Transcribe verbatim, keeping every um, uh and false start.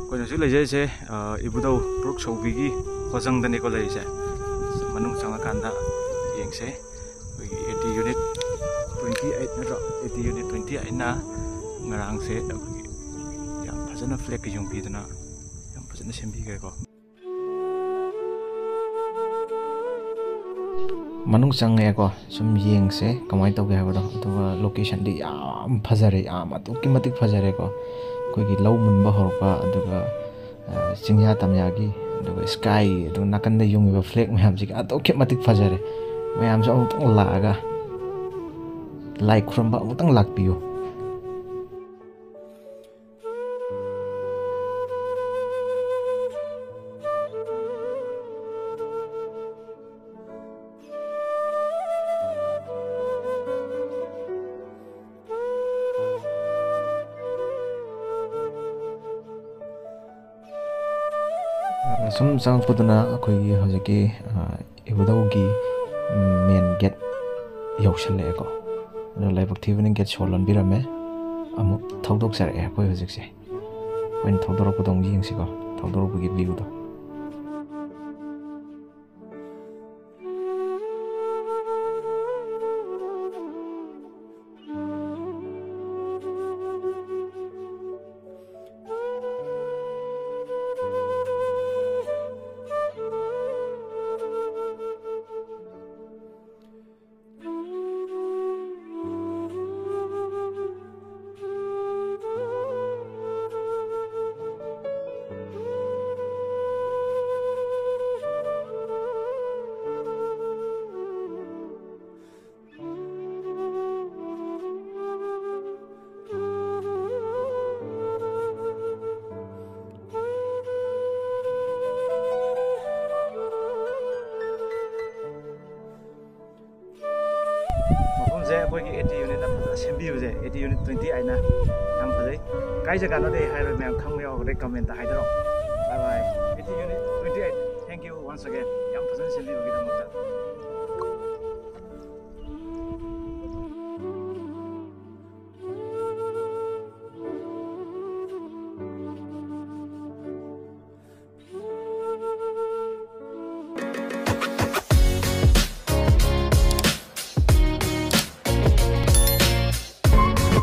ꯑꯩꯈꯣꯏꯅ ꯍꯧꯖꯤꯛ ꯂꯩꯖꯔꯤꯁꯦ, ꯑ, ꯏꯕꯨꯙꯧ ꯄꯨꯔꯨꯛ ꯁꯧꯕꯤꯒꯤ ꯍꯣꯖꯪꯗꯅꯤꯀꯣ ꯂꯩꯔꯤꯁꯦ꯫ ꯃꯅꯨꯡ ꯆꯪꯉꯀꯥꯟꯗ ꯌꯦꯡꯁꯦ꯫ ꯑꯩꯈꯣꯏꯒꯤ ꯑꯦ ꯇꯤ unit twenty eight ꯅꯠꯇ꯭ꯔꯣ? ꯑꯦ ꯇꯤ unit twenty eight ꯅ ꯉꯔꯥꯡꯁꯦ ꯑꯩꯈꯣꯏꯒꯤ ꯌꯥꯝ ꯐꯖꯅ flag ꯀ ꯌꯨꯡꯕꯤꯗꯅ ꯌꯥꯝ ꯐꯖꯅ ꯁꯦꯝꯕꯤꯈ꯭ꯔꯦꯀꯣ꯫ ꯃꯅꯨꯡ ꯆꯪꯉꯛꯑꯦꯀꯣ, ꯁꯨꯝ ꯌꯦꯡꯁꯦ ꯀꯃꯥꯏꯅ ꯇꯧꯒꯦ ꯍꯥꯏꯕꯗꯣ꯫ ꯑꯗꯨꯒ location ꯗꯤ ꯌꯥꯝ ꯐꯖꯔꯦ, ꯌꯥꯝ ꯑꯗꯨꯛꯀꯤ ꯃꯇꯤꯛ ꯐꯖꯔꯦꯀꯣ꯫ ꯑꯩꯈꯣꯏꯒꯤ ꯂꯧ ꯃꯨꯟꯕ ꯍꯧꯔꯛꯄ, ꯑꯗꯨꯒ, ꯑ, ꯆꯤꯡꯌꯥ ꯇꯝꯌꯥꯒꯤ, ꯑꯗꯨꯒ sky, ꯑꯗꯨꯒ ꯅꯥꯀꯟꯗ ꯌꯨꯡꯉꯤꯕ flag ꯃꯌꯥꯝꯁꯤꯒ ꯑꯗꯨꯛꯀꯤ ꯃꯇꯤꯛ ꯐꯖꯔꯦ꯫ ꯃꯌꯥꯝꯁꯨ ꯑꯃꯨꯛꯇꯪ ꯂꯥꯛꯑꯒ ꯂꯥꯏ ꯈꯨꯔꯨꯝꯕ ꯑꯃꯨꯛꯇꯪ ꯂꯥꯛꯄꯤꯌꯨ꯫ ꯁꯨꯝ ꯆꯪꯉꯛꯄꯗꯨꯅ ꯑꯩꯈꯣꯏꯒꯤ ꯍꯧꯖꯤꯛꯀꯤ, ꯑ, ꯏꯕꯨꯙꯧꯒꯤ main gate ꯌꯧꯁꯜꯂꯛꯑꯦꯀꯣ꯫ ꯑꯗꯣ ꯂꯥꯏꯕꯛ ꯊꯤꯕꯅ gate ꯁꯣ ꯂꯣꯟꯕꯤꯔꯝꯃꯦ꯫ ꯑꯃꯨꯛ ꯊꯧꯗꯣꯛꯆꯔꯛꯑꯦ ꯑꯩꯈꯣꯏ ꯍꯧꯖꯤꯛꯁꯦ꯫ ꯑꯩꯈꯣꯏꯅ ꯊꯧꯗꯣꯔꯛꯄꯗꯣ ꯑꯃꯨꯛ ꯌꯦꯡꯁꯤꯀꯣ, ꯊꯧꯗꯣꯔꯛꯄꯒꯤ view ꯗꯣ꯫ ꯃꯐꯝꯁꯦ ꯑꯩꯈꯣꯏꯒꯤ ꯑꯦ ꯇꯤ unit ꯅ ꯐꯖꯅ ꯁꯦꯝꯕꯤꯕꯁꯦ, A T unit twenty eight ꯅ ꯌꯥꯝ ꯐꯖꯩ꯫ ꯀꯥꯏ ꯖꯒꯥꯅꯣꯗꯤ ꯍꯥꯏꯔꯣꯏ ꯃꯌꯥꯝ, ꯈꯪꯕ ꯌꯥꯎꯔꯒꯗꯤ comment ꯇ ꯍꯥꯏꯗꯔꯛꯑꯣ꯫ Bye bye꯫ A T unit twenty eight, thank you once again, ꯌꯥꯝ ꯐꯖꯅ ꯁꯦꯝꯕꯤꯕꯒꯤꯗꯃꯛꯇ꯫